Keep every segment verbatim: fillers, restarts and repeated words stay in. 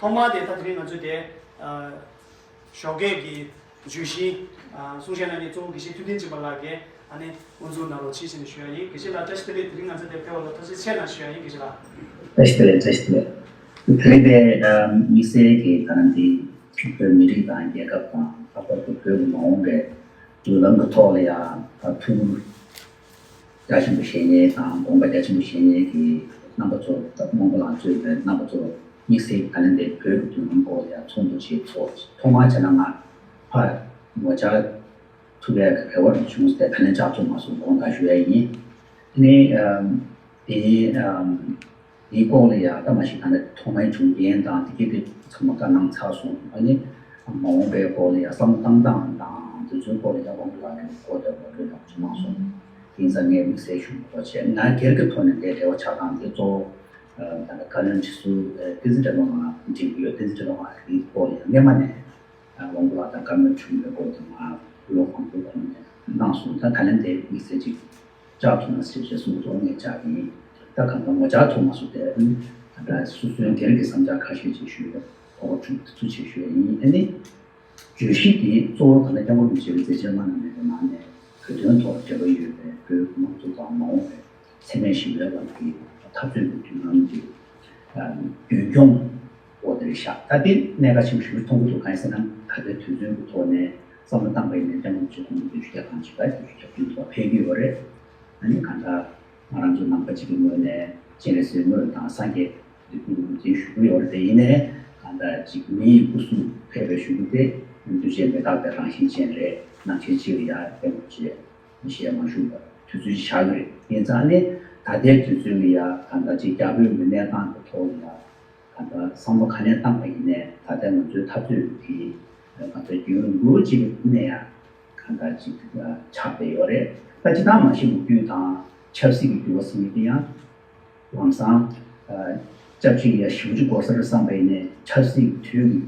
ཐོག་མར་དེ་ད་དེ་རིང་ང་ཚོས་དེ་ཨ་ཞོགས་ཀས་ཀྱི་བརྗོད་གཞི་ཨ་གསུང་བཤད་གནང་མཁན་གཙོ་བོ་དགེ་བཤེས་ཐུབ་བསྟན་སྦྱིན་པ་ལགས་ཀྱིས་ཨ་ནི་དབུ་འཛུགས་གནང་རོགས་གྱིས་ཞེས་ནས་ཞུ་ཡ་ཡིན། དགེ་བཤེས་ལགས་བཀྲ་ཤིས་བདེ་ལེགས། དེ་རིང་ང་ཚོ་དེ་ཕེབས་པ་ལ་ཐུགས་རྗེ་ཆེ་གནང་ཞུ་ཡ་ཡིན། དགེ་བཤེས་ལགས། བཀྲ་ཤིས་བདེ་ལེགས། བཀྲ་ཤིས་བདེ་ལེགས། དེ་རིང་དེ་ཨ་དམིགས་བསལ་གྱི་ད་ནང་དེ་བོད་མི་རིགས་དང་རྒྱལ་ཁབ་དང་ལྷག་པར་དུ་བོད་ཀྱི་མ་འོངས་པའི་མདུན་ལམ་གྱི་ཐོག་ལ་ཡང་ཐུགས་ཁུར་རྒྱ་ཆེན་པོ་བཞེས་མཁན་དང་དགོངས་པ་རྒྱ་ཆེན་པོ་བཞེས་མཁན་གྱི་རྣམ་པ་ཚོ། ད་དབང་པོ་ལགས་གཙོས་པའི་རྣམ་པ་ཚོ་དམིགས་བསལ་གྱི་ད་ལན་དེ་བོད་ཀྱི་མདུན་ལམ་སྐོར་ལ་ཡང་ཚོགས་འདུ་ཞིག་ཚོགས། ཐོག་མར་བྱས་ན་ང་ཕར་ངོ་བཅར་ཐུབ་ཡག་གི་རེ་བ་རེ་བྱུང་སྟེ་ད་ལན་བཅར་ཐུབ་མ་སོང་། དགོངས་དག་ཞུ་ཡ་ཡིན། ཨ་ནི་ཨམ་དེ་ཨམ་དེའི་སྐོར་ལ་ཡང་ད་མ་གཞི་ད་ནི་ཐོག་མའི་བྱུང་རྐྱེན་དང་དེ་གའི་དེ་ཚང་མ་བཀའ་གནང་ཚར་སོང་། ཨ་ནི་མ་འོངས་པའི་སྐོར་ལ་ཡང་བསམ་བློ་བཏང་སྟངས་དང་དེ་ཚོའི་སྐོར་ལ་ཡང་དབང་པོ་ལགས་ཀྱིས་གོ་བདེ་བོ་ལོས་ཡག་པོ་གནང་སོང་། དེང་སང་ངས་དམིགས་བསལ་ཞུ་དགོས་པ་བྱས། ང་སྒེར་གྱི་ཐོག་ནས་འདིར་འབྲེལ་བ་ཆགས་སྟངས་དེ་གཙོ་བོ་ད་ནི་བཀའ་བློན་ཁྲི་ཟུར་བསྟན་འཛིན་བཀྲས་མཐོང་ལགས་འགྲིག་གི་ཡོད། བསྟན་འཛིན་བཀྲས་མཐོང་ལགས་ཀྱི་སྐོར་ལ་ཡང་སྔས་མ་ནས་དབང་པོ་ལགས་དང་བཀའ་མོལ་བྱུང་བའི་སྐོར་དུ་ང་ལོ་མང་པོའི་གོང་ནས་གནང་སོང་། ད་ད་ལན་དེ་དམིགས་བསལ་ཅིག་བཅར་ཐུབ་ན་ཞེས་བྱས་གསུངས་ཐོག་ངས་བཅར་གྱི་ཡིན། ད་གང་ལྟར་ངོ་བཅར་ཐུབ་མ་སོང་། དེ་ད་ལྟ་སོ་སོའི་སྒེར་གྱི་བསམ་འཆར་ཁ་ཤས་ཅིག་ཞུས་པ་གོ་སྐབས་བྱུང་བ་དེ་ཐུགས་རྗེ་ཆེ་ཞུ་ཡ་ཡིན། ཨ་ནི་བརྗོད་གཞི་དེ་གཙོ་བོ་ད་ལྟ་སྐྱབས་མགོན་རིན་པོ་ཆེའི་མཛད་འཆར་སྔ་ནང་མེད་པའི་ནང་ནས་བོད་དོན་ཐོག་འབྲེལ་བ་ཡོད་པའི་བོད་མང་གཙོ་དང་མ་འོངས་པའི་འཚེ་མེད་ཞི་བའི་ལམ་གྱི་འཐབ་རྩོད་ཀྱི་མདུན་ལམ་གྱི་རྒྱུན་སྐྱོང་འོག་དེར་བཞག་ད་དེ་གནད་འགག་ཆེན་པོ་ཞིག་མཐོང་གི་འདུག་གང་ཡིན་ཟེར་ན། ད་ལྟའི་དུས་ཚོད་ཀྱི་ཐོག་ནས་བསམ་བློ་བཏང་པ་ཡིན་ན་སྐྱབས་མགོན་རིན་པོ་ཆེ་ཁོང་གིས་བདུན་ཅུ་གྱ་གྲངས་ཅིག་ལ་བདུན་ཅུ་གྱ་བདུན་ཐོག་ཕེབས་ཀྱི་ཡོད་རེད། ཨ་ནི་གང་ལྟར་ང་རང་ཚོ་ནང་པ་གཅིག་གི་ངོས་ནས་སྤྱན་རས་གཟིགས་དངོས་དང་སངས་རྒྱས་འདི་ཀུན་ལུང་བསྟན་ཞུ་གི་ཡོད་རེད། དེ་ཡིན་ནའི་གང་ལྟར་ཅིག་མི་ཡི་སྐུ་གཟུགས་ཕལ་པའི་ཞུ་རྒྱུ་དེ་འདུས་བྱས་མི་རྟག་པའི་རང་བཞིན་ཅན་རེད། ནང་ཆེན་གཅིག་ལ་ཡང་སྐྱབས་མགོན་རིན་པོ་ཆེ་ཞལ་མ་བཞུགས་པར་དུས་ཚོད་ཅིག་བཞག་གི་རེད། ཡིན་ཙང་ནི་ད་ལྟའི་དུས་ཚོད་ལ་ཡང་གང་ལྟར་ཅིག་རྒྱ་བོད་ཀྱི་གནས་སྟངས་ཀྱི་ཐོག་ལ་ཡང་གང་ལྟར་བསམ་བློ་ག་ནས་བཏང་པ་ཡིན་ནའི་ད་ལྟ་ང་ཚོའི་འཐབ་རྩོད་འདི་གང་ལྟར་རྒྱུན་རིང་པོ་ཅིག་གནས་ཡ་གང་ལྟར་ཅིག་ཆགས་བསྡད་ཡོད་རེད། ད་ཅི་ལྟར་མ་གཞི་ལོ་རྒྱུས་དང་ཆབ་སྲིད་ཀྱི་འགྱུར་བ་ཟེར་མཁན་དེ་ཡང་ལམ་སང་ཨ་སྐྱབས་རྗེ་ཡ་ཞེ་པོ་ཅིག་འགོར་ས་རེད་བསམ་པ་ཡིན་ནའི་ཆབ་སྲིད་ཀྱི་དུས་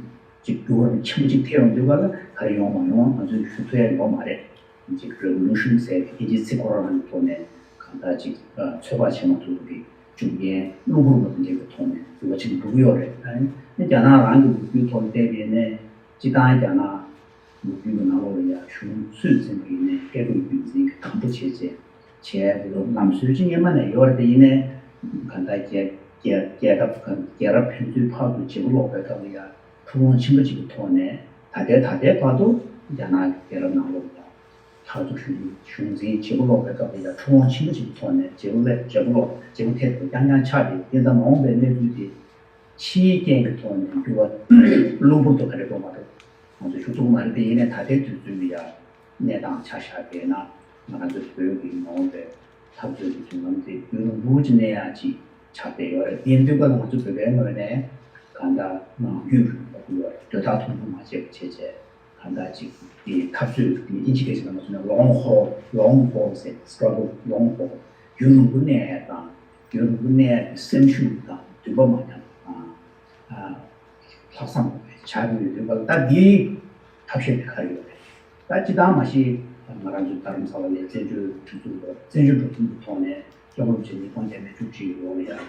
ཀྱི་ཅིག་འགྱུར་བ་ཆེན་པོ་ཅིག་ཐེབས་ཡོང་དུས་ག་ལ་ག་རེ་ཡོང་མ་ཡོང་ང་ཚོས་ཞུ་ཐུབ་ཡ་ཡོད་མ་རེད། ཅིག་རེ་ཝོ་ལུ་ཤན་ཟེར་བའི་ཨིན་ཇིའི་ཚིག་ཁོ་རང་རང་གི་ཐོག་ནས་གང་ལྟར་ཅིག་ཨ་ཚོད་དཔག་བྱེད་མ་ཐུབ་པའི་རྒྱུ་རྐྱེན་གློ་བུར་བ་དང་འབྲེལ་བའི་ཐོག་ནས་འགྱུར་བ་ཆེན་པོ་འགྲོ་གི་ཡོད་རེད། ཨ་ནི་རྒྱ་ནག་རང་གི་ལོ་རྒྱུས་ཐོག་ནས་བལྟས་པ་ཡིན་ནའི་སྤྱིར་བཏང་རྒྱ་ནག་ལོ་རྒྱུས་ཀྱི་ནང་ལོགས་ལ་ཡང་གཞུང་སུས་འཛིན་པ་ཡིན་ནའི་སྐད་འབོད་རྒྱུན་འཛིན་གྱི་དམ་པོ་བྱས་བྱས་བྱས་འདུག་ལམ་སྲོལ་ཅིག་སྔོན་མ་ནས་ཡོད་རེད། དེ་ཡིན་ནའི་གང་ལྟར་རྒྱལ་རྒྱལ་རྒྱལ་ཁབ་གང་རྒྱལ་རབས་ཕན་ཚུན་བར་དུ་བརྗེ་པོ་སློག་པའི་སྐབས་ལ་ཡང་འཁྲུག་ལོང་ཆེན་པོ་ཅིག་གི་ཐོག་ནས་ད་ལྟའི་ད་ལྟའི་བར་དུ་རྒྱ་ནག་གི་རྒྱལ་རབས་ནང་ལོགས་ལ་ཡང་ལྷག་ཏུ་གཞུང་གཞུང་འཛིན་བརྗེ་པོ་སློག་པའི་སྐབས་ལ་ཡང་འཁྲུག་ལོང་ཆེན་པོ་ཅིག་གི་ཐོག་ནས་བརྗེ་པོ་སླེབས་བརྗེ་པོ་སློག་བརྗེ་པོ་ཐེབས་ཏེ་རྐྱང་རྐྱང་ཆགས་ཏེ། དེ་ལྟར་མ་འོངས་པའི་གནས་ཚུལ་དེ་ཕྱིའི་རྐྱེན་གྱི་ཐོག་ནས་འགྱུར་བ་གློ་བུར་དུ་ག་རེ་འགྲོ་མ་འགྲོ་ང་ཚོས་ཞུ་ཐུབ་ཀྱི་མ་རེད། དེ་ཡིན་ནའི་ད་ལྟའི་དུས་ཚོད་ལ་ཡང་གནས་སྟངས་ཆ་བཞག་པས་ན་ང་རང་ཚོའི་བོད་ཀྱི་མ་འོངས་པའི་འཐབ་རྩོད་ཀྱི་མདུན་ལམ་དེ་རྒྱུན་རིང་པོ་ཅིག་གནས་ཡག་ཅིག་ཆགས་བསྡད་ཡོད་རེད། དེ་ཡིན་དུས་ག་ལ་ང་ཚོ་བོད་པའི་ངོས་ནས་གང་ལྟར་ངང་རྒྱུད་རིང་པོ་དགོས་ཡོད་རེད། གདོས་ཐག་ཐུང་ཐུང་མ་བྱས་པ་བྱས་བྱས་གང་ལྟར་ཅིག་དེ་འཐབ་རྩོད་དེ་ཨིན་ཇི་སྐད་ཆ་ནང་ལ་ཟེར་ན་long haul long haul ཟེར་struggle long haul རྒྱུན་རིང་པོ་གནས་ཡག་དང་རྒྱུན་རིང་པོ་གནས་ཡག་གི་སེམས་ཤུགས་དང་འདུན་པ་མ་ཉམས་པ་དང་། ལྷག་བསམ་བྱ་དགོས་ཡོད་དུས་ག་ལ་ད་འདིའི་ཐབས་ཤེས་དེ་ག་རེ་ཡོད་རེད། ད་སྤྱིར་བཏང་མ་གཞི་ང་རང་ཚོའི་རྡ་རམ་ས་ལ་ནས་བཙན་བྱོལ་སྒྲིག་འཛུགས་ལ་བཙན་བྱོལ་འགྲོ་ཚུལ་གྱི་ཐོག་ནས་སྐྱབས་མགོན་རིན་པོ་ཆེ་ཉིས་སྟོང་བརྒྱ་མེད་བཅུ་གཅིག་གི་ལོ་ལ་ཡང་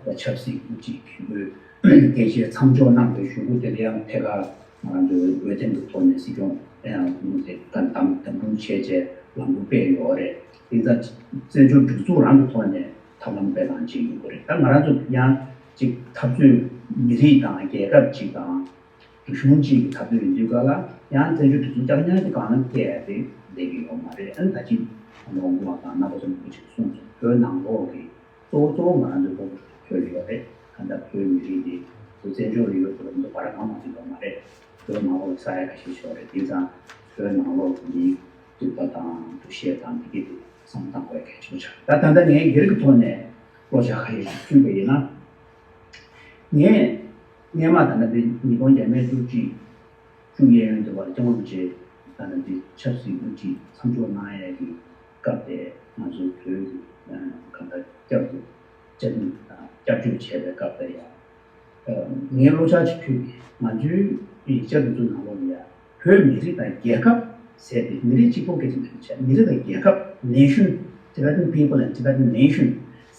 ད་ཆབ་སྲིད་དབུ་ཁྲིད་འགན་འཁུར་སྐད་ཆའི་མཚམས་འཇོག་གནང་བའི་གཞུག་གུ་དེ་ལ་ཡང་ཐད་ཀར་ང་རང་ཚོའི་འོས་འདེམས་ཀྱི་ཐོག་ནས་སྲིད་སྐྱོང་ཡང་དེ་ག་འདེམས་འདེམས་སྒྲུག་བྱས་རྗེས་ལམ་ལུགས་སྤེལ་ཡོད་རེད། དེ་ཙང་བཙན་བྱོལ་སྒྲིག་འཛུགས་རང་གི་ཐོག་ནས་ཐབས་ལམ་སྤེལ་སྟངས་བྱེད་ཡོང་གི་རེད། ད་ང་རང་ཚོ་ཡང་ཅིག་འཐབ་རྩོད་མི་རིགས་དང་རྒྱལ་ཁབ་ཅིག་དང་རིག་གཞུང་གཅིག་གི་འཐབ་རྩོད་ཡིན་དུས་ག་ལ་ཡང་བཙན་བྱོལ་སྒྲིག་འཛུགས་རྐྱང་རྐྱང་གི་སྒང་ལ་བལྟས་ཏེ་བསྡད་ཀྱི་ཡོད་མ་རེད། ཨ་ནི་ད་ཅི་ལོ་ངོ་དང་རྣམ་པ་ཚོ་མང་པོ་ཅིག་གསུངས་སོང་། བོད་ནང་ལོགས་ཀྱི་གཙོ་བོ་གཙོ་བོ་ང་རང་ཚོའི་ཕྲུ་གུ་བོད་ལ་ཡོད་རེད། གང་ལྟར་བོད་མི་རིགས་འདི་བོད་བཙན་བྱོལ་ལ་ཡོད་དགོས་ལ་མི་འདུག་བར་གང་མང་ཅིག་ཡོད་མ་རེད། བོད་ནང་ལོགས་ཀྱི་ས་ཡ་ཁ་ཤས་ཤིག་ཡོད་རེད། དེ་ཙང་བོད་ནང་ལོགས་ཀྱི་མིའི་འདོད་པ་དང་འདུ་ཤེས་དང་འདི་གས་དེ་བསམ་བློ་བཏང་དགོས་གལ་ཆེན་པོ་ཆགས། ད་ད་ལྟ་ངས་སྒེར་གྱི་ཐོག་ནས་བློ་འཆར་ཁ་ཤས་ཤིག་བསྐྱུར་བ་ཡིན་ན། ངས་སྔས་མ་ད་ལྟ་འདི་ཉིས་སྟོང་བརྒྱ་མེད་བཅུ་གཅིག་བཅུ་གཡས་གཡོན་དུ་བར་སྐྱབས་མགོན་རིན་པོ་ཆེ་ད་ལྟ་འདི་ཆབ་སྲིད་དབུ་ཁྲིད་མཚམས་འཇོག་གནང་ཡས་ཀྱི་སྐབས་དེ་ང་ཚོའི་བོད་ཀྱི་གང་ལྟར་སྐྱབས་ཀྱི་བཅར་འདྲི་དང་སྐྱབས་བཅོལ་བྱས་པའི་སྐབས་དེ་ཡང་ངས་བློ་འཆར་ཅིག་ཕུལ་ཏེ་ང་ཚོའི་ཡིག་ཆ་འདི་ཚོའི་ནང་ལོགས་ལ་ཡང་བོད་མི་རིགས་དང་རྒྱལ་ཁབ་ཟེར་ཏེ་མི་རིགས་གཅིག་པོ་སྐད་ཆ་མེད་པ་བྱས་མི་རིགས་དང་རྒྱལ་ཁབ་nation Tibetan people and Tibetan nation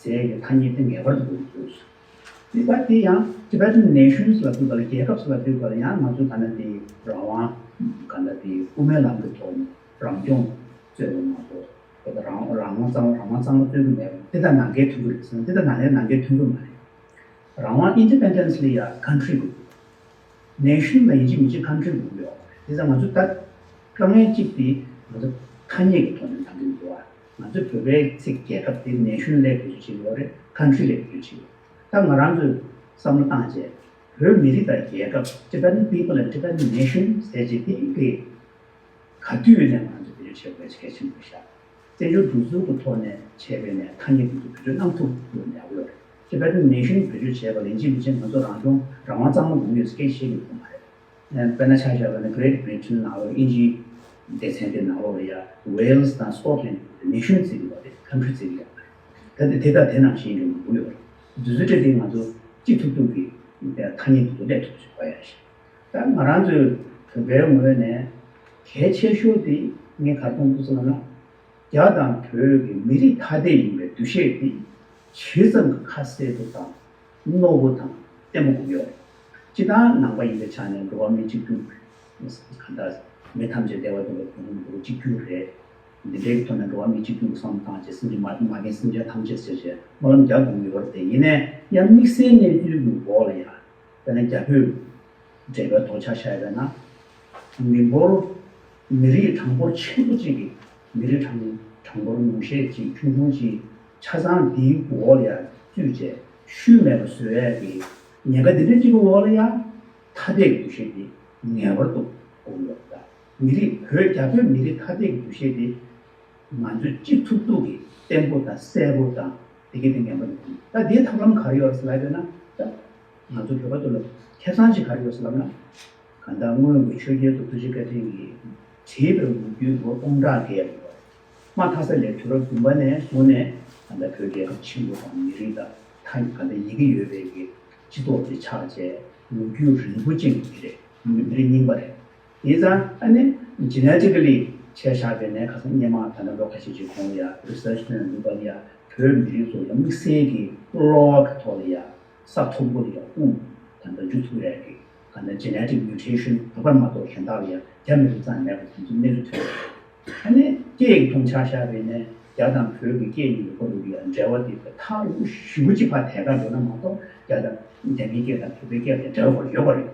ཟེར་ཡག་གི་ཐ་སྙད་དེ་ངེས་པར་དུ་དགོས་ཀྱི་འདུག་དེ་ད་དེ་ཡང་Tibetan Nations ལབ་དུས་ག་ལ། རྒྱལ་ཁབ་ཟེར་ལབ་དུས་ག་ལ་ཡང་ང་ཚོ་ད་ནི་དེ་རང་དབང་ག་འདྲ་དེ་དབུ་མའི་ལམ་གྱི་ཐོག་ནས་རང་སྐྱོང་རྩོད་པ་མ་གཏོགས། དེ་ད་རང་རང་དབང་གཙང་མ་རང་དབང་གཙང་མ་རྩོད་ཀྱི་མེད་པ་དེ་ད་ནང་འགལ་ཐོན་གྱི་རེད་ཟེར་ན། དེ་ད་ནང་ནས་ནང་འགལ་ཐོན་གྱི་མ་རེད། རང་དབང་independence ལ་ཡ་country དགོས། Nation ལ་ཡིན་གཅིག་མིན་གཅིག་country དགོས་ཀྱི་ཡོད་རེད། དེ་ཙང་ང་ཚོ་ད་དཀའ་ངལ་གཅིག་དེ་ང་ཚོ་ཐ་སྙད་ཀྱི་ཐོག་ནས་འདང་གི་འདུག་བ། ང་ཚོ་བོད་པའི་ཚིག་རྒྱལ་ཁབ་དེ་nation ལབ་བེད་སྤྱོད་བྱེད་ཀྱི་ཡོད་རེད། country ལབ་བེད་སྤྱོད་བྱེད་ཀྱི་ཡོད། ད་ང་རང་ཚོས་བསམ་བློ་བཏང་བྱས་བོད་མི་རིགས་དང་རྒྱལ་ཁབ། Tibetan people and Tibetan nation ཟེར་བྱས་དེ་གི་ག་དུས་ནས་ང་ཚོ་བེད་སྤྱོད་བྱེད་དགོས་གལ་ཆེན་པོ་ཤག་བཙན་བྱོལ་སྒྲིག་འཛུགས་ཀྱི་ཐོག་ནས་བྱས་པའི་ནས་ཐ་སྙད་དེ་ཚོ་བེད་སྤྱོད་གནང་ཐུབ་དགོས་ཡག་ཡོད་རེད། Tibetan nation བེད་སྤྱོད་བྱས་པ་ལ་ཡིན་གཅིག་མིན་གཅིག་ང་ཚོ་རང་སྐྱོང་རང་དབང་གཙང་མ་དགོས་ཡོད་ཟེར་སྐད་ཆ་བཤད་ཀྱི་ཡོད་མ་རེད། དཔེར་ན་ཆ་བཞག་པ་ན་Great Britain ནང་ལོགས་དབྱིན་ཇིའི་སྡེ་ཚན་དེ་ནང་ལོགས་ལ་ཡ་Wales དང་Scotland དེ་nation བརྩི་གི་ཡོད་རེད། country བརྩི་གི་ཡོད་མ་རེད། ད་དེ་དེ་དང་དེ་ནང་བཞིན་གྱི་མང་པོ་ཡོད་རེད། དུས་ཚོད་སྤྲད་དེ་ང་ཚོ་ཅི་ཐུབ་ཐུབ་ཀྱིས་ཐ་སྙད་དེ་ཚོ་སླེབས་ཐུབ་པ་ཞིག་དགོས་ཡ་ཞིག་ད་ང་རང་ཚོའི་བོད་པའི་ངོས་ནས་གལ་ཆེ་ཤོས་དེ་ངས་ག་རེ་མཐོང་གི་འདུག་ཟེར་ན། རྒྱ་དང་བོད་ཀྱི་མི་རིགས་ཐ་དད་ཡིན་པའི་འདུ་ཤེས་དེ་ཇི་ཙམ་གྱིས་ཁ་གསལ་པོ་དང་རྣོ་པོ་དང་བརྟན་པོ་དགོས་ཀྱི་ཡོད་རེད། སྤྱིར་བཏང་ནང་པ་ཡིན་པའི་ཆ་ནས་འགྲོ་བ་མི་གཅིག་གྱུར། གང་ལྟར་མི་ཐམས་ཅད་བདེ་བ་འདོད་པའི་ཕུགས་འདུན་གཅིག་གྱུར་རེད། འདི་འདྲའི་ཐོག་ནས་འགྲོ་བ་མི་གཅིག་གྱུར་གྱི་བསམ་བློ་བཏང་བྱས་སེམས་ཅན་མ་མ་རྒན་སེམས་ཅན་ཐམས་ཅད་ཟེར་བྱས་སྨོན་ལམ་རྒྱག་དགོས་ཀྱི་ཡོད་རེད་དེ། ཡིན་ནའི་ཡང་དམིགས་བསལ་གནས་ཚུལ་གྱི་འོག་ལ་ཡང་དཔེར་ན་རྒྱ་བོད་འབྲེལ་བའི་ཐོག་ཆ་བཞག་པ་ན། མི་འབོར་མི་རིགས་གྲངས་འབོར་ཆེན་པོ་གཅིག་གིས་མི་རིགས་གྲངས་གྲངས་འབོར་ཉུང་ཤས་ཅིག་ཆུང་ཆུང་ཅིག་ཆ་ཚང་འདིའི་འོག་ལ་ཡང་བཙུད་བྱས་ཤུལ་མེད་པ་བཟོ་ཡས་ཀྱི་ཉེན་ཁ་འདི་འདྲ་གཅིག་གི་འོག་ལ་ཡང་ཐ་དད་ཀྱི་འདུ་ཤེས་འདི་ངེས་པར་དུ་དགོས་ཡོད་པ། མི་རིགས་བོད་རྒྱ་བོད་མི་རིགས་ཐ་དད་ཀྱི་འདུ་ཤེས་འདི་ང་ཚོས་ཅི་ཐུབ་ཐུབ་ཀྱིས་བརྟན་པོ་དང་གསལ་པོ་དང་དེ་གའི་དེ་ངན་པ་འདུག་ད་དེའི་ཐབས་ལམ་ག་རེ་ཡོད་རེད་ཟེར་ལབ་ཡོད་ན། ད་ང་ཚོ་བོད་པ་ཚོ་ལ་ཁེ་བཟང་ཞིག་ག་རེ་ཡོད་ཟེར་ལབ་ན། གང་ལྟར་སྔོན་གྱི་ཆོས་རྒྱལ་ཚོ་ཐུགས་རྗེ་བཀའ་དྲིན་གྱིས་བྲིས་པའི་ལོ་རྒྱུས་ལོ་སྟོང་ཕྲག་བརྒལ་ཡོད་རེད། མ་མཐའ་ས་ལས་དུས་རབས་བདུན་པ་ནས་བཟུང་ནས་གང་ལྟར་བོད་རྒྱལ་ཁབ་ཆེན་པོ་དང་མི་རིགས་དང་ཐ་གང་ལྟར་ཡི་གེ་ཡོད་པའི་གི་སྤྱི་ཚོགས་དེ་ཆགས་བྱས་ལོ་རྒྱུས་རིང་པོ་ཅན་གྱི་རེད། མི་རིགས་རྙིང་པ་རེད། དེ་ཙང་ཨ་ནི་genetically ཆ་བཞག་པའི་ནས་ཁ་སང་སྔོན་མ་ད་ལྟ་ལོ་ཁ་ཤས་ཅིག་གོང་ལ་ཡ་research ཐོན་ཡོང་དུས་ལ་ཡ་བོད་མི་རིགས་ཚོ་ལ་དམིགས་བསལ་གྱི་གློ་བ་གི་ཐོག་ལ་ཡ་ས་མཐོན་པོ་ལ་ཡ་དབུགས་ད་ལྟ་འཇུ་ཐུབ་ཡ་གི་ད་ལྟ་genetic mutation བོད་པར་མ་གཏོགས་གཞན་དག་ལ་ཡ་རྒྱ་མི་རིགས་ཙམ་མེད་པ་དེ་ཚོ་གནས་ཚུལ་ཐོན་ཡོད། ཨ་ནི་སྐད་ཀྱི་ཐོག་ཆ་བཞག་པའི་ནས་རྒྱ་དང་བོད་ཀྱི་སྐད་གཉིས་ཀྱི་བར་དུ་ཡ་འབྲེལ་བ་དེ་ཐག་རིང་པོ་ཞེ་པོ་ཅིག་ཕར་ཐད་ཀར་འགྲོ་ན་མ་གཏོགས་རྒྱ་དང་རྒྱ་མིའི་སྐད་དང་བོད་པའི་སྐད་ལ་འབྲེལ་བ་ཡོད་པ་རེད།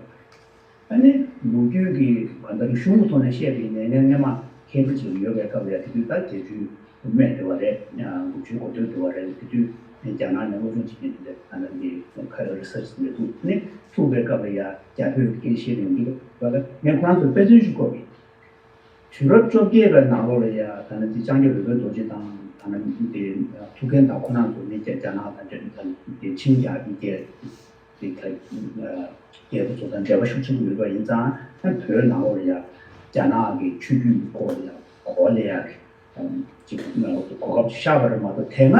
ཨ་ནི་ལོ་རྒྱུས་ཀྱི་གང་ལྟར་རིག་གཞུང་གི་ཐོག་ནས་བཤད་པའི་ནས་ངས་སྔོན་མ་མཁས་པ་ཅིག་ཡོད་པའི་སྐབས་ལ་དེ་དུས་ད་བརྒྱད་ཅུའི་སྨད་དེ་བ་རེད། དགུ་བཅུའི་འགོ་སྟོད་དེ་བ་རེད། དེ་དུས་རྒྱ་ནག་ནས་སློབ་སྦྱོང་བྱེད་མཁན་དེ་འདྲ་ད་ལྟ་འདི་ཁ་ཡོད་research འདི་ཐུག་ནས་ཐུག་པའི་སྐབས་ལ་ཡ་རྒྱ་བོད་སྐད་བཤད་ཡོང་གི་འདུག་བ་ལ་ངས་ཁོ་རང་ཚོར་དཔེ་མཚོན་ཞིག་བཀོད་པ་ཡིན། དུས་རབས་བཅོ་བརྒྱད་པའི་ནང་ལོགས་ལ་ཡ་ད་ནི་འདི་ལྕང་སྐྱ་འོད་དཔོན་རྡོ་རྗེ་དང་ད་ནི་འདི་ཐུའུ་བཀྭན་དང་ཁོ་རང་ཚོ་ནི་རྒྱ་རྒྱ་ནག་དང་འབྲེལ་འདི་ཆིང་རྒྱལ་གྱི་རྒྱལ་དེ་ད་རྒྱལ་པོ་ཚོ་དང་འབྲེལ་བ་ཤུགས་ཆེན་པོ་ཡོད་པ་ཡིན་ཙང་ད་བོད་ནང་ལོགས་ལ་ཡ་རྒྱ་ནག་གི་ཆོས་བརྒྱུད་ཀྱི་སྐོར་ལ་ཡ་གོ་བ་ལེན་ཡ་གི་ཅིག་གོ་སྐབས་ཤར་བ་རེད་མ་གཏོགས་དེ་སྔ་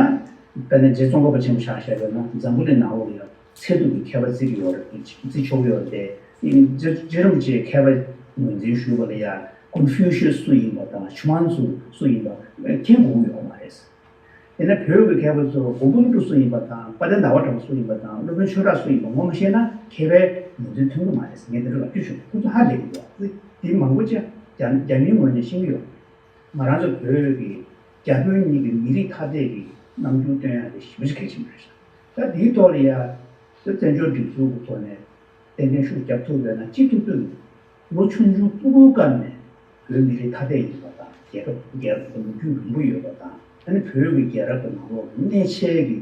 དཔེར་ན་རྗེ་ཙོང་ཁ་པ་ཆེན་པོ་ཆ་བཞག་པ་ན་འཛམ་བུ་གླིང་ནང་ལོགས་ལ་ཡ་ཚད་ཐུབ་ཀྱི་མཁས་པ་བརྩི་གི་ཡོད་རེད། བརྩི་ཆོག་གི་ཡོད་རེད་དེ། རྗེ་རྗེ་རིན་པོ་ཆེའི་མཁས་པ་ངོས་འཛིན་ཞུས་པ་ལ་ཡ་ཀོན་ཧྥུ་ཤི་སུ་ཡིན་པ་དང་ཆུ་ཝང་ཙུ་སུ་ཡིན་པ་མཁྱེན་དགོས་ཀྱི་ཡོད་མ་རེད། དེ་ནས་བོད་ཀྱི་མཁས་པ་ཚོ་མགོན་པོ་ཀླུ་སྒྲུབ་སུ་ཡིན་པ་དང་དཔལ་ལྡན་ཟླ་བ་གྲགས་པ་སུ་ཡིན་པ་དང་སློབ་དཔོན་ཆོས་གྲགས་སུ་ཡིན་པ་ངོ་མ་ཤེས་ན་མཁས་པའི་ངོས་འཛིན་ཐོན་གྱི་མ་རེད་ཟེར། ངས་དེ་འདྲ་ལབ་རྒྱུ་བྱུང་། ཁོ་ཚོ་ཧ་ལས་ཀྱི་འདུག་དེ་མང་པོ་ཅིག་རྒྱ་རྒྱ་མིའི་ངོས་ནས་ཤེས་ཀྱི་ཡོད། ང་རང་ཚོ་བོད་ཀྱི་རྒྱ་བོད་གཉིས་ཀྱི་མི་རིགས་ཐ་དད་ཀྱི་རྣམ་འགྱུར་སྟོན་ཡ་དེ་ཞེ་པོ་ཅིག་གལ་ཆེན་པོ་རེད་ཤག་ད་དེའི་ཐོག་ལ་ཡ་ད་བཙན་བྱོལ་སྒྲིག་འཛུགས་ཀྱི་ཐོག་ནས་ཏན་ཏན་ཤུགས་རྒྱབ་ཐུབ་ཡོད་ན་ཅི་ཐུབ་ཐུབ་ལོ་ཆུང་ཆུང་ཕྲུ་གུའི་སྐབས་ནས་བོད་མི་རིགས་ཐ་དད་ཡིན་པ་དང་རྒྱལ་ཁབ་རྒྱལ་ཁབ་ལོ་རྒྱུས་རིང་པོ་ཡོད་པ་དང་ཨ་ནི་བོད་ཀྱི་རྒྱལ་རབས་ཀྱི་ནང་ལོགས་གནས་ཆེན་གྱི་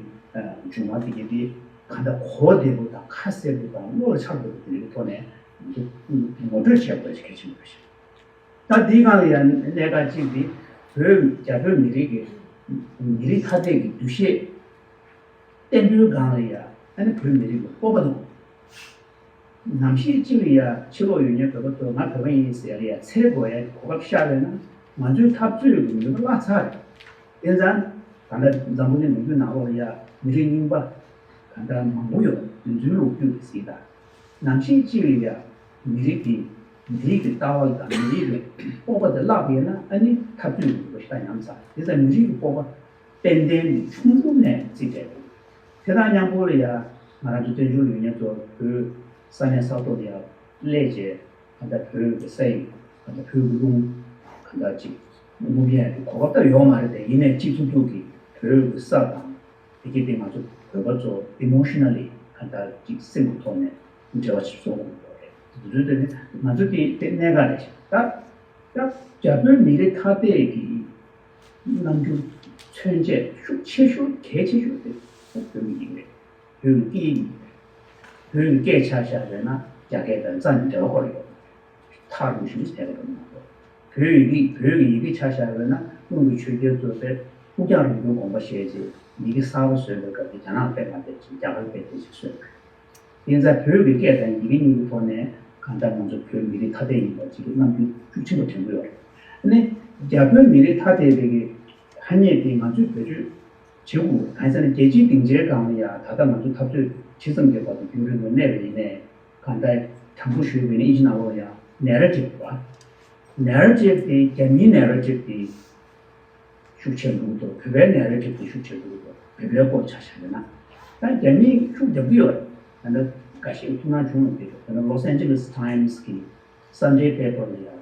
མཇུག་མ་དེ་གའི་དེ་གང་ལྟར་གོ་བདེ་པོ་དང་ཁ་གསལ་པོ་དང་བློ་ལ་འཆར་དགོས་པ་དེ་འདྲའི་ཐོག་ནས་ང་ཚོ་ངོ་སྤྲོད་བྱེད་དགོས་ཤེས་གལ་ཆེན་པོ་རེད། ད་འདིའི་སྒང་ལ་ཡང་གནད་འགག་གཅིག་འདི་བོད་རྒྱ་བོད་མི་རིགས་ཀྱི་མི་རིགས་ཐ་དད་ཀྱི་འདུ་ཤེས་བརྟན་པོའི་སྒང་ལ་ཡང་ཨ་ནི་བོད་མི་རིགས་ཀྱི་སྤོབས་པ་དང་། ནམ་ཞིག་ཅིག་ལ་ཡང་ཕྱི་ལོགས་ཡོད་མཁན་བོད་པ་ཚོ་ང་བོད་པ་ཡིན་ཟེར་ཡ་ལ་ཡང་འཚེར་དགོས་ཡ་གོ་སྐབས་ཤར་བས་ན་ང་ཚོའི་འཐབ་རྩོད་ཀྱི་ནུས་པ་བརླག་ཚར་རེད། དེ་ཙང་ད་ལྟ་འཛམ་བུ་གླིང་ལོ་རྒྱུས་ནང་ལོགས་ལ་ཡང་མི་རིགས་རྙིང་པ་ག་འདྲ་མང་པོ་ཡོད། དེ་ཚོའི་ལོ་རྒྱུས་ལ་གཟིགས་དང་། ནམ་ཞིག་ཅིག་ལ་ཡང་མི་རིགས་འདི་མི་རིགས་ཀྱི་ལྟ་བ་དང་མི་རིགས་ཀྱི་སྤོབས་པ་དེ་བརླག་པ་ཡིན་ན་ཨ་ནི་འཐབ་རྩོད་ཀྱི་ནུས་པ་ཞེ་དྲག་ཉམས་ཚར། དེ་ཙང་མི་རིགས་ཀྱི་སྤོབས་པ་ཏན་ཏན་གྱི་ཆུང་ཆུང་ནས་རྩིས་སྤྲད་དགོས། དེ་དང་མཉམ་པོ་ལ་ཡང་ ང་རང་ཚོ་བཙན་བྱོལ་ཡུལ་ནས་ཚོ་བོད་ས་གནས་ས་ཐོག་ལ་ཡར་སླེབས་བྱས། གང་ལྟར་བོད་ཀྱི་ས་ཡིག་གང་ལྟར་བོད་ཀྱི་རླུང་གང་ལྟར་ཅིག་རླུང་ཡས་ཀྱི་གོ་སྐབས་ད་ཡོད་མ་རེད་དེ། ཡིན་ནའི་གཅིག་ཐུབ་ཐུབ་ཀྱིས་བོད་ཀྱི་ས་དང་དེ་གས་དེ་ང་ཚོ་བོད་པ་ཚོ་ཨི་མོ་ཤི་ན་ལི་གང་ལྟར་ཅིག་སེམས་ཀྱི་ཐོག་ནས་འབྲེལ་བ་ཞིག་བཟོ་དགོས་ཀྱི་ཡོད་རེད། དེ་ཚོ་དེ་ནི་ང་ཚོ་དེ་དེ་གནད་འགག་རེད་ཤག་ད་ད་རྒྱ་བོད་མི་རིགས་ཐ་དད་ཀྱི་རྣམ་འགྱུར་མཚོན་བྱེད་ཤུགས་ཆེ་ཤོས་གལ་ཆེ་ཤོས་དེ་བོད་མི་ཡིན་རེད། བོད་ཀྱི་སྐད་ཡིག་རེད། བོད་ཀྱི་སྐད་ཆ་བཞག་པས་ན་རྒྱ་སྐད་དང་རྩ་ནས་འབྲེལ་བ་ཁོ་རང་ཡོད་མ་རེད། ཐག་རིང་ཤོས་ཟེར་བ་མ་གཏོགས། བོད་ཡི་གེ་བོད་ཀྱི་ཡི་གེ་ཆ་བཞག་པས་ན་སྔོན་གྱི་ཆོས་རྒྱལ་ཚོ་དེ་ཕུགས་རྒྱང་རིང་པོའི་དགོངས་པ་བཞེས་རྗེས་ཡི་གེ་གསར་པ་བཟོས་པའི་སྐབས་དེ་རྒྱ་ནག་སྐད་མ་བསྡད་ཅིང་རྒྱ་གར་སྐད་བསྡད་ཅིག་བཟོས་པ་རེད། ཡིན་ཙང་བོད་ཀྱི་སྐད་དང་ཡི་གེ་གཉིས་ཀྱི་ཐོག་ནས་གང་ལྟར་ང་ཚོ་བོད་མི་རིགས་ཐ་དད་ཡིན་པ་ཅིག་གི་རྣམ་འགྱུར་ཤུགས་ཆེན་པོ་དྲན་གྱི་ཡོད་རེད། ཨ་ནི་རྒྱ་བོད་མི་རིགས་ཐ་དད་པའི་གི་ཐ་སྙད་དེ་ང་ཚོས་བེད་སྤྱོད་བྱེད་དགོས། གང་ཡིན་ཟེར་ན་རྒྱལ་སྤྱིའི་སྡིངས་ཆའི་སྒང་ལ་ཡང་ད་ལྟ་ང་ཚོ་འཐབ་རྩོད་ཇི་ཙམ་གྱི་བར་དུ་རྒྱུན་རིང་པོ་གནས་པ་ཡིན་ནའི་གང་ལྟར་དྲང་པོ་ཞུས་པ་ཡིན་ན་ཨིན་ཇི་ནང་ལོགས་ལ་ཡང་ནེ་རེ་ཊིབ་པ། ནེ་རེ་ཊིབ་དེ་རྒྱ་མིའི་ནེ་རེ་ཊིབ་དེ་ཤུགས་ཆེར་འགྲོ་གི་འདུག་བོད་པའི་ནེ་རེ་ཊིབ་དེ་ཤུགས་ཆེར་འགྲོ་གི་འདུག་བོད་པའི་སྐོར་ཆ་བཞག་ན། ད་རྒྱ་མིས་ཤུགས་རྒྱབ་ཀྱི་ཡོད་རེད། ད་ནི་འགའ་ཤས་ཐུགས་སྣང་བྱུང་ཡོང་གི་འདུག་ད་ནི་ལོ་སི་ཨན་ཇེ་ལིས་ཊའིམ་སི་གི་སན་ཌེ་པེ་པར་ལ་ཡང་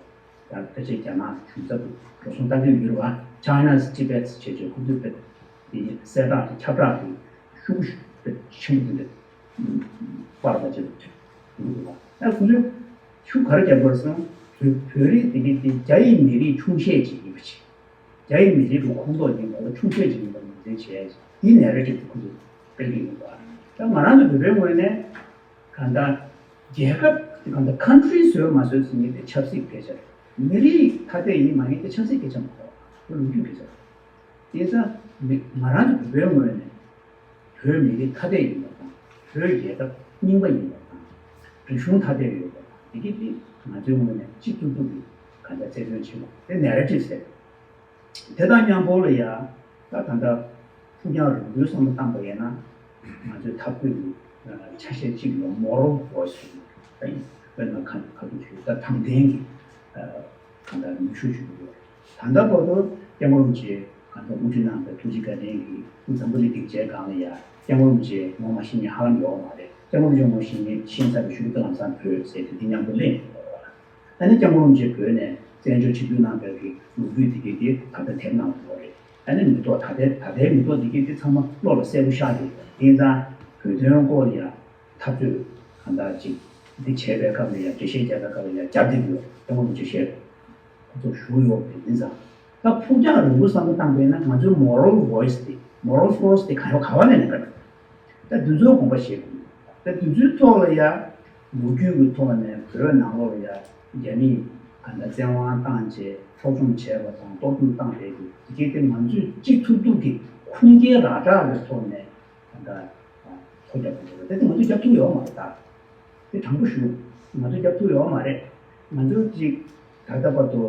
ད་ཕལ་ཆེར་རྒྱ་ནག་གཞུང་ཚབ་ཏུ་འགྲོ་སོང་བཏང་གི་ཡོད་རེད་བ། China's Tibet ཞེས་བརྗོད་ཁོ་ཚོས་དཔེ་དེ་གསལ་བསྒྲགས་དེ་ཁྱབ་བསྒྲགས་དེ་ཤུགས་ཆེན་པོ་དེ་འདྲ་པར་དང་བཅས་པ་ཐོན་ཡོང་གི་འདུག་བ། ད་ཁོ་ཚོས་ཤུགས་ག་རེ་རྒྱབ་དགོས་སམ། བོད་བོད་རིགས་དེ་གའི་དེ་རྒྱ་ཡི་མི་རིགས་ཆུང་ཤས་ཅིག་ཡིན་པ་ཅིག་རྒྱ་ཡི་མི་རིགས་ཀྱི་ཁོངས་གཏོགས་ཀྱི་ངོ་བོ་ཆུང་ཤོས་ཅིག་ཡིན་པ་ངོས་འཛིན་བྱས། དེའི་ནེ་རེ་ཊིབ་དེ་ཁོ་ཚོས་སྤེལ་གྱི་ཡོད་པ། ད་ང་རང་ཚོ་བོད་པའི་ངོས་ནས་གང་ལྟར་རྒྱལ་ཁབ་གང་ལྟར་ཁན་ཊི་རི་བཟོས་མ་བཟོས་ཟེར་མཁན་དེ་ཆབ་སྲིད་སྐད་ཆ་རེད། མི་རིགས་ཐ་དད་ཡིན་མ་ཡིན་དེ་ཆབ་སྲིད་སྐད་ཆ་མ་རེད། ཁོ་ལོ་རྒྱུས་སྐད་ཆ་རེད། དེ་ཙང་མི་ང་རང་ཚོ་བོད་པའི་ངོས་ནས་བོད་མི་རིགས་ཐ་དད་ཡིན་པ་དང་བོད་རྒྱལ་ཁབ་རྙིང་པ་ཡིན་པ་དང་རིག་གཞུང་ཐ་དད་ཡོད་པ་དང་དེ་གི་དེ་ང་ཚོའི་ངོས་ནས་གཅིག་ཏུ་ཏུ་གི་གང་ལྟར་རྩ་དོན་ཆེན་པོ་དེ་ནེ་རེ་ཊིབ་ཟེར། དེ་དང་མཉམ་པོ་ལ་ཡང་ད་ད་ལྟ་ཕུགས་རྒྱང་རིང་པོའི་བསམ་བློ་བཏང་པ་ཡིན་ན་ང་ཚོའི་འཐབ་རྩོད་ཀྱི་ཆ་ཤས་གཅིག་ལ་མོ་རལ་བོ་ཡི་སི་ཞེས་པ་ཡིན། དཔེར་ན་ཁ་ཁ་ཐུག་ཞུས་ད་དྲང་བདེན་གྱི་གང་ལྟར་ནུས་ཤུགས་ཞུ་གི་ཡོད། ད་ལྟ་བར་དུ་སྐྱབས་མགོན་རིན་པོ་ཆེ་གང་ལྟར་དབུ་ཁྲིད་གནང་བའི་ཐུགས་རྗེ་བཀའ་དྲིན་གྱིས་འཛམ་བུ་གླིང་སྡིངས་ཆའི་སྒང་ལ་ཡང་སྐྱབས་མགོན་རིན་པོ་ཆེ་ངོ་མ་ཤེས་མཁན་ཧ་ལམ་ཡོད་མ་རེད། སྐྱབས་མགོན་རིན་པོ་ཆེ་ངོ་མ་ཤེས་མཁན་ཤེས་ཚར་བའི་གཞུག་ཏུ་ལམ་སང་བོད་ཟེར་དུས་དེ་མཉམ་དུ་གླེང་དགོས་པ། ཨ་ནི་སྐྱབས་མགོན་རིན་པོ་ཆེ་བོད་ནས་བཙན་བྱོལ་ཆིབས་བསྒྱུར་གནང་བའི་གི་ལོ་རྒྱུས་དེ་གའི་དེ་ད་ལྟ་དེབ་ནང་དུ་ཡོད་རེད། ཨ་ནི་མི་ཐོག་ད་ལྟའི་ད་ལྟའི་མི་ཐོག་དེ་གའི་དེ་ཚང་མ་བློ་ལ་གསལ་པོ་ཤར་ཡོད་རེད། དེ་ཡིན་ཙང་བོད་དོན་སྐོར་ལ་ཡང་འཐབ་རྩོད་གང་ལྟར་ཅིག་འདི་བྱས་པའི་སྐབས་ལ་ཡང་འགྲེལ་བཤད་རྒྱག་པའི་སྐབས་ལ་ཡང་རྒྱབ་བསྡད་ཀྱི་ཡོད་རེད། སྐྱབས་མགོན་རིན་པོ་ཆེ་ཞལ་ཁོ་ཚོར་ཞུ་ཡོད་རེད། ཡིན་ཙང་། ད་ཕུགས་རྒྱང་རིང་པོ་བསམ་བློ་བཏང་པས་ན་ང་ཚོའི་མོ་རལ་བོ་ཡི་སི་དེ་མོ་རལ་ཕོར་སི་དེ་ག་ཡོད་ག་བ་ནས་ལེན་ག་རེད། ད་འདི་ཚོའི་དགོངས་པ་བཞེས་དགོས། ད་འདི་ཚོའི་ཐོག་ལ་ཡ་ལོ་རྒྱུས་ཀྱི་ཐོག་ནས་བོད་ནང་ལོགས་ལ་ཡ་རྒྱ་མིས་ག་འདྲ་བཙན་དབང་བཏང་བྱས་འཕྲོག་བཅོམ་བྱས་པ་དང་གཏོར་བཅོམ་བཏང་བསྡད་ཀྱི་དེ་གའི་དེ་ང་ཚོས་ཅི་ཐུབ་ཐུབ་ཀྱི་ཁུངས་སྐྱེལ་ར་སྤྲོད་ཀྱི་ཐོག་ནས་ག་འདྲ་ཐོ་རྒྱབ་དགོས་རེད། དེ་ང་ཚོས་རྒྱབ་ཐུབ་ཡོད་མ་རེད། ད་དེ་དྲང་པོ་ཞུ། ང་ཚོས་རྒྱབ་ཐུབ་ཡོད་མ་རེད། ང་ཚོས་ཅིག་ད་ལྟ་བར་དུ་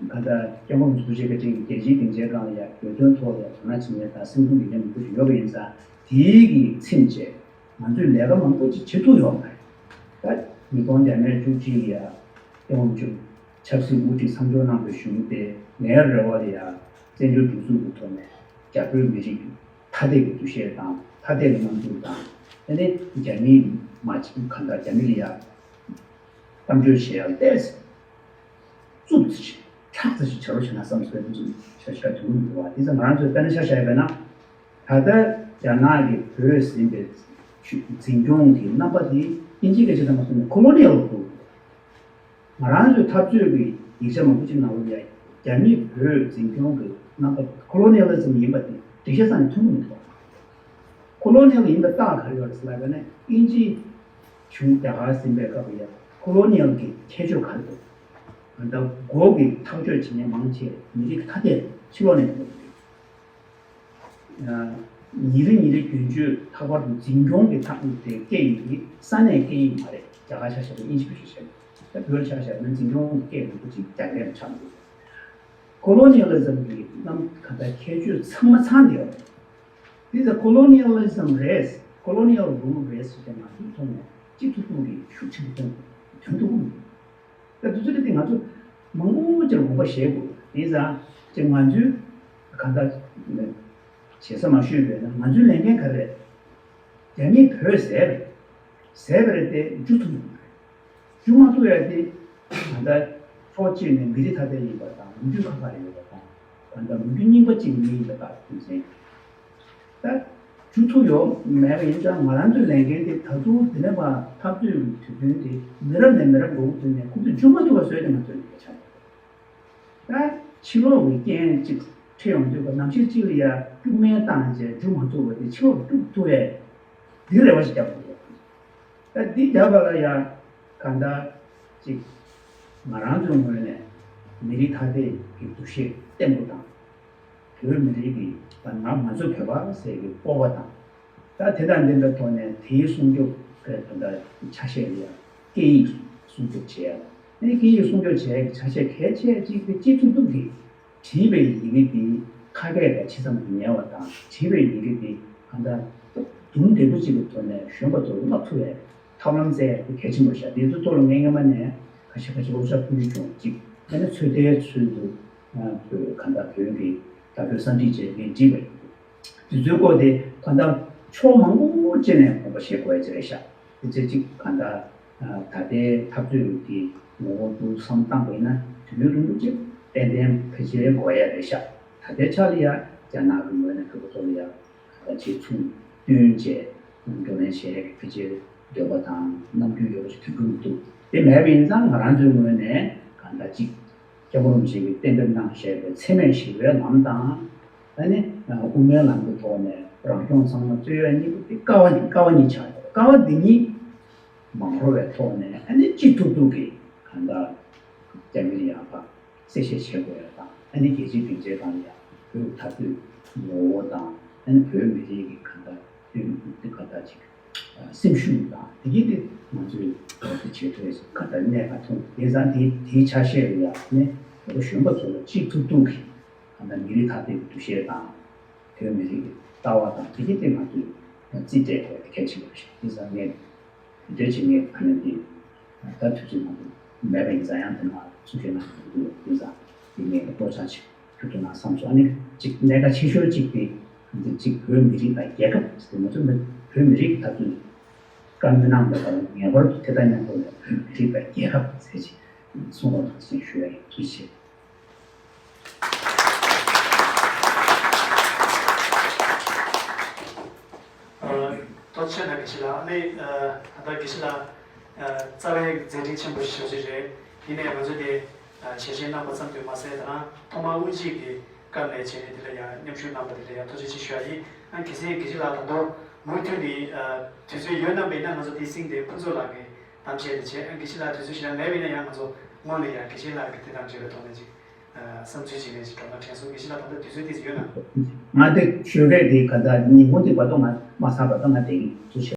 ག་འདྲ་སྐྱབས་མགོན་རིན་པོ་ཆེ་གི་ཅིག་རྒྱལ་སྤྱིའི་སྡིངས་ཆའི་སྒང་ལ་ཡ་བོད་དོན་ཐོག་ལ་དོ་སྣང་བྱེད་མཁན་དང་སེམས་ཁུར་ཡོད་མཁན་མང་པོ་ཞིག་ཡོད་པ་ཡིན་ཙང་དེའི་གི་ཚིམ་བྱས་ང་ཚོས་ལས་ཀ་མང་པོ་ཅིག་བྱེད་ཐུབ་ཡོད་མ་རེད། ད་ཉིས་སྟོང་བརྒྱ་མེད་བཅུ་གཅིག་ལ་ཡ་སྐྱབས་མགོན་རིན་པོ་ཆེ་ཆབ་སྲིད་དབུ་ཁྲིད་མཚམས་འཇོག་གནང་བའི་གཞུག་དེ་ངའི་རེ་བ་ལ་ཡ་བཙན་བྱོལ་སྒྲིག་འཛུགས་ཀྱི་ཐོག་ནས་རྒྱ་བོད་མི་རིགས་ཐ་དད་ཀྱི་འདུ་ཤེས་དང་ཐ་དད་ཀྱི་རྣམ་འགྱུར་དང་། དེ་ནས་རྒྱ་མིའི་མ་གཅིག་གང་ལྟར་རྒྱ་མི་ལ་ཡ་གཏམ་བརྗོད་བྱེད་ཡ་ཏོག་ཙམ་རྩུབ་ཙམ་ཞིག་ཁྲག་ཙམ་ཞིག་བྱ་རོགས་བྱེད་ན་བསམ་སོང་། དེ་ཚོ་ཆ་ཤས་དུ་མི་འདུག་བ། དེ་ཚོ་ང་རང་ཚོས་དཔེར་ན་ཆ་བཞག་པ་ཡིན་ན། ད་ལྟ་རྒྱ་ནག་གིས་བོད་ཟིན་པའི་འཛིན་སྐྱོང་གི་རྣམ་པ་དེ་དབྱིན་ཇིའི་སྐད་ཆ་ཙམ་མ་སོང་ནས་ཁོ་ལོ་ནི་ཡལ་དུ། ང་རང་ཚོའི་འཐབ་རྩོད་ཀྱི་ཡིག་ཆ་མང་པོ་ཅིག་ནང་ལ་ཡ་རྒྱ་མིས་བོད་འཛིན་སྐྱོང་གི་རྣམ་པ་ཁོ་ལོ་ནི་ཡལ་ཟིམ་ཡིན་པ་དེ་འགྲེལ་བཤད་རྩ་ནས་ཐོན་གྱི་མི་འདུག་ཁོ་ལོ་ནི་ཡལ་ཡིན་པའི་རྟགས་ག་རེ་ཡོད་རེད་ཟེར་ལབ་པ་ན་དབྱིན་ཇིའི་གཞུང་རྒྱ་གར་ཟིན་པའི་སྐབས་ལ་ཡ་ཁོ་ལོ་ནི་ཡལ་གྱི་ཁྱད་ཆོས་ག་རེ་འདུག་ད་ལྟ་འགོག་གི་ཐག་གཅོད་བྱེད་མཁན་མང་ཆེ་མི་རིགས་ཐ་དད་ཕྱི་ལོགས་ནས་ཡོང་གི་རེད། ཉིན་རེ་ཉིན་རེ་རྒྱུན་སྤྱོད་ལྷག་པར་དུ་འཛིན་སྐྱོང་གི་ཐག་དེ་སྐད་ཡིག་ནི་ས་གནས་སྐད་ཡིག་མ་རེད། རྒྱ་གར་ཆ་བཞག་ན་དབྱིན་ཇི་བེད་སྤྱོད་བྱས། ད་བོད་ཆ་བཞག་ན་འཛིན་སྐྱོང་གི་སྐད་མང་པོ་ཅིག་རྒྱ་སྐད་ལ་ཆགས་འདུག་ཁོ་ལོ་ནི་ཡལ་ལི་ཛམ་གྱི་རྣམ་ག་ད་ཁྱད་ཆོས་ཚང་མ་ཚང་བསྡད་ཡོད་རེད། འདི་ད་ཁོ་ལོ་ནི་ཡལ་ལི་ཛམ་རེད། ཁོ་ལོ་ནི་ཡལ་རུལ་རེད་ཟེར་ཏེ་ང་ཚོའི་ཐོག་ནས་གཅིག་ཐུག་ཐུག་གི་ཤུགས་ཆེན་པོ་ཐོན་ཐོན་ཐུབ་ཀྱི་མི་འདུག་ད་དུས་ཚོད་འདི་ང་ཚོ་མང་པོ་ཅིག་ལ་དགོངས་པ་བཞེས་དགོས། དེ་ཙང་ཅིག་ང་ཚོའི་གང་ལྟར་བྱེད་ས་མ་ཤོད་པས་ན་ང་ཚོའི་ལས་འགན་ག་རེ་རེད། རྒྱ་མིས་བོད་བཟས་པ་རེད། བཟས་པ་རེད་དེ་འཇུ་ཐུབ་ཡོད་མ་རེད། འཇུ་མ་ཐུབ་ཡ་དེ་ད་ལྟ་ཕྱོགས་གཅིག་ནས་མི་རིགས་ཐ་དད་ཡིན་པ་དང་ལོ་རྒྱུས་ཁ་ཁ་རེ་ཡོད་པ་དང་ད་ལྟ་ལོ་རྒྱུས་རྙིང་པ་གཅིག་མི་ཡིན་པ་ལྟར་རྒྱུ་མཚན། ད་འཇུ་ཐུབ་ཡོད་མེད་པ་ཡིན་ཙང་ང་རང་ཚོའི་ལས་འགན་དེ་ད་དུང་འདི་ནས་མར་འཐབ་རྩོད་ཀྱི་དུས་སྟོན་དེ་མི་རབས་ནས་མི་རབས་འགོ་བཙུགས་ནས་ཁོ་ཚོས་འཇུ་མ་ཐུབ་པ་བཟོས་ཏེ་ང་ཚོའི་ལས་ཀ་ཆགས་ཡོད། ད་ཕྱི་ལོགས་ཀྱི་རྐྱེན་གཅིག་འཕྲད་ཡོང་དུས་ཀ་ནམ་ཞིག་གཅིག་ལ་ཡ་སྐྱུག་མེར་བཏང་བྱས་འཇུ་མ་ཐུབ་པ་དེ་ཕྱི་ལོགས་སྐྱུག་ཐུབ་ཡས་འདི་རེ་བ་ཞིག་རྒྱབ་དགོས་ཀྱི་ཡོད། ད་འདི་རྒྱབ་པ་ལ་ཡ་གང་ལྟར་གཅིག་ང་རང་ཚོའི་ངོས་ནས་མི་རིགས་ཐ་དད་ཀྱི་འདུ་ཤེས་བརྟན་པོ་དང་། བོད་མི་རིགས་ཀྱི་ད་ང་ང་ཚོ་བོད་པ་ཟེར་གྱི་སྤོབས་པ་དང་། ད་དེ་དང་ལྡན་པའི་ཐོག་ནས་དེའི་སྲུང་སྐྱོབ་ཀྱི་ད་ལྟ་ཆ་ཤས་ལ་ཡང་སྐད་ཡིག་སྲུང་སྐྱོབ་བྱེད་ཡ། ཨ་ནི་སྐད་ཡིག་སྲུང་སྐྱོབ་བྱེད་ཡ་གི་ཆ་ཤས་གལ་ཆེ་གཅིག་དེ་སྤྱི་ཐུབ་ཐུབ་ཀྱིས་བྲིས་པའི་ཡི་གེ་དེ་ཁ་སྐད་ལ་ཇི་ཙམ་དུ་ཉེ་བ་དང་བྲིས་པའི་ཡི་གེ་དེ་གང་ལྟར་དུམ་བདེ་པོ་གཅིག་གི་ཐོག་ནས་གཞོན་པ་ཚོར་བསླབ་ཐུབ་པའི་ཐབས་ལམ་བཙལ་ཡ་དེ་གལ་ཆེན་པོ་ཤར། དེ་ཚོའི་ཐོག་ལ་ངས་སྔོན་མ་ནས་ཁ་ཤས་ཁ་ཤས་བསླབ་བྱ་ཕུལ་རྒྱུ་བྱུང་གཅིག་ཨ་ནི་ཚོད་ལྟའི་ཚུལ་དུ་བོད་གང་ལྟར་བོད་ཀྱི་ད་བོད་གསར་འགྲིག་བྱས་ངས་བྲིས་པ་ཡིན། དེ་ཚོའི་སྐོར་དེ་གང་ལྟར་ཕྱོགས་མང་པོ་ཅིག་ནས་དགོངས་པ་བཞེས་དགོས་ཡ་ཅིག་རེད་ཤག་དེ་ཚེ་གཅིག་གང་ལྟར་ད་ལྟའི་འཐབ་རྩོད་དེ་ངོ་བོ་དུ་བསམ་བཏང་པ་ཡིན་ན་དུས་ཡུན་རིང་པོ་ཅིག་ཏན་ཏན་ཕལ་ཆེར་འགོར་ཡ་རེད་ཤག་ད་ལྟའི་ཆ་ལ་ཡ་རྒྱ་ནག་གི་ངོས་ནས་བོད་པ་ཚོ་ལ་ཡ་གང་ལྟར་ཆེ་ཆུང་བསྟུན་བྱས་བགྲོ་གླེང་བྱས་ཕལ་ཆེར་འདོད་པ་དང་རྣམ་འགྱུར་ཡོད་པ་ཞིག་ཐོན་གྱི་མི་འདུག་དེ་མེད་པ་ཡིན་ཙང་ང་རང་ཚོའི་ངོས་ནས་གང་ལྟར་གཅིག་སྐྱབས་མགོན་རིན་པོ་ཆེ་གིས་གཏན་འབེབས་གནང་བཞག་པའི་འཚེ་མེད་ཞི་བའི་ལམ་དང་། ཨ་ནི་དབུ་མའི་ལམ་གྱི་ཐོག་ནས་རང་སྐྱོང་ཚང་མ་རྩོད་ཡ་གཉིས་པོ་དེ་ཀ་བ་གཉིས་ཀ་བ་གཉིས་ཆགས་ཡོད། ཀ་བ་འདི་གཉིས་མ་འཁོར་བའི་ཐོག་ནས་ཨ་ནི་གཅིག་ཐུབ་ཐུབ་ཀྱིས་གང་ལྟར་རྒྱ་མིར་ཡང་ཕར་གསལ་བཤད་བྱེད་དགོས་ཡ་དང་ཨ་ནི་རྒྱལ་སྤྱིའི་སྡིངས་ཆའི་སྒང་ལ་ཡང་བོད་འཐབ་རྩོད་ངོ་བོ་དང་ཨ་ནི་བོད་མི་རིགས་ཀྱི་གང་ལྟར་དོན་དེ་གང་ལྟར་ཅིག་སེམས་ཤུགས་དང་དེ་གྱིས་དེ་ང་ཚོས་དེ་བྱེད་ཐུབ་ཡ་ཞིག་གང་ལྟར་གནད་འགག་མཐོང་དེ་ཙང་དེ་དེའི་ཆ་ཤས་ལ་ཡང་ནི་བོད་པ་གཞོན་པ་ཚོ་ལ་གཅིག་ཐུབ་ཐུབ་ཀྱིས། ད་ལྟ་མི་རིགས་ཐ་དད་ཀྱི་འདུ་ཤེས་དང་། བོད་མི་རིགས་ཀྱི་ལྟ་བ་དང་དེ་གྱིས་དེ་ང་ཚོས་རྩིས་སྤྲད་དགོས་པ་གལ་ཆེན་པོ་རེད་ཤག་དེ་ཙང་ངས་དེ་འདྲ་བྱེད་ངས་ཨ་ནི་འདི་ད་དུས་ཚོད་མང་པོ་མེད་པ་ཡིན་ཙང་ཡང་དེ་ནང་ཚུགས་མཁན་ནང་དུ་འདུག་དེ་ཙང་དེ་ངས་ལྟོ་ཆ་ཆེ་ཐུབ་ཐུབ་གནང་བསམ་སོང་། ཨ་ནི་གཅིག་གནད་འགག་ཆེ་ཤོས་གཅིག་དེ་འདི་གཅིག་བོད་མི་རིགས་དང་རྒྱལ་ཁབ་ཟེར་ང་ཚོ་མི་བོད་མི་རིགས་ད་དུས་བཀའ་མོལ་གནང་བའི་སྐབས་ངེས་པར་དུ་དེ་དང་མཉམ་དུ་ངས་བོད་མི་རིགས་དང་རྒྱལ་ཁབ་ཟེར་ཅིག་གསུང་རོགས་གནང་ཞེས་ཞུ་ཡ་ཡིན། ཐུགས་རྗེ་ཆེ། ཐུགས་རྗེ་ཆེ་ན་དགེ་བཤེས་ལགས། ཨ་ནི་ད་ལྟ་དགེ་བཤེས་ལགས་རྩ་བའི་མཛད་འཕྲིན་ཆེན་པོ་ཞིག་ཞུ་རྒྱུ་རེད། ཡིན་ནའི་ང་ཚོ་དེ་ཞལ་བཞེས་གནང་པ་ཙམ་དུ་མ་ཟད་ད་རང་ཐོག་མར་དབུ་འབྱེད་ཀྱི་སྐབས་ནས་བྱས་ནས་དེ་ལ་ཡང་མཉམ་ཞུགས་གནང་པ་དེ་ལ་ཡང་ཐུགས་རྗེ་ཆེ་ཞུ་ཡ་ཡིན། ཨ་གལ་སྲིད་དགེ་བཤེས་ལགས་ད་དུང་མུ་མཐུད་ནས་དུས་ཚོད་ཡོད་གནང་པ་ཡིན་ན་ང་ཚོ་དེ་སྲིང་དེ་ཕུན་ཚོགས་ལགས་ཀྱིས་གཏམ་བཤད་དེ་བྱས། ཨ་དགེ་བཤེས་ལགས་དུས་ཚོད་ཞིག་ལ་མེད་པ་ཡིན་ན་ཡང་ང་ཚོ་སྔོན་ལ་ཡང་དགེ་བཤེས་ལགས་ཀྱི་དེ་དང་འབྲེལ་བའི་ཐོག་ནས་ཅིག་བསམ་ཚུལ་ཅིག་ནས་ཅིག་གྲོགས་ན་དྲན་སོང་། དགེ་བཤེས་ལགས་ད་ལྟ་དུས་ཚོད་དེ་ཡོད་ན། ང་དེ་ཞོགས་ཀས་དེ་ག་ད་ཉིན་གུང་དེ་བར་དུ་ང་མ་ཚར་བར་དུ་ང་དེ་ཡིན་ཐུགས་རྗེ་ཆེ།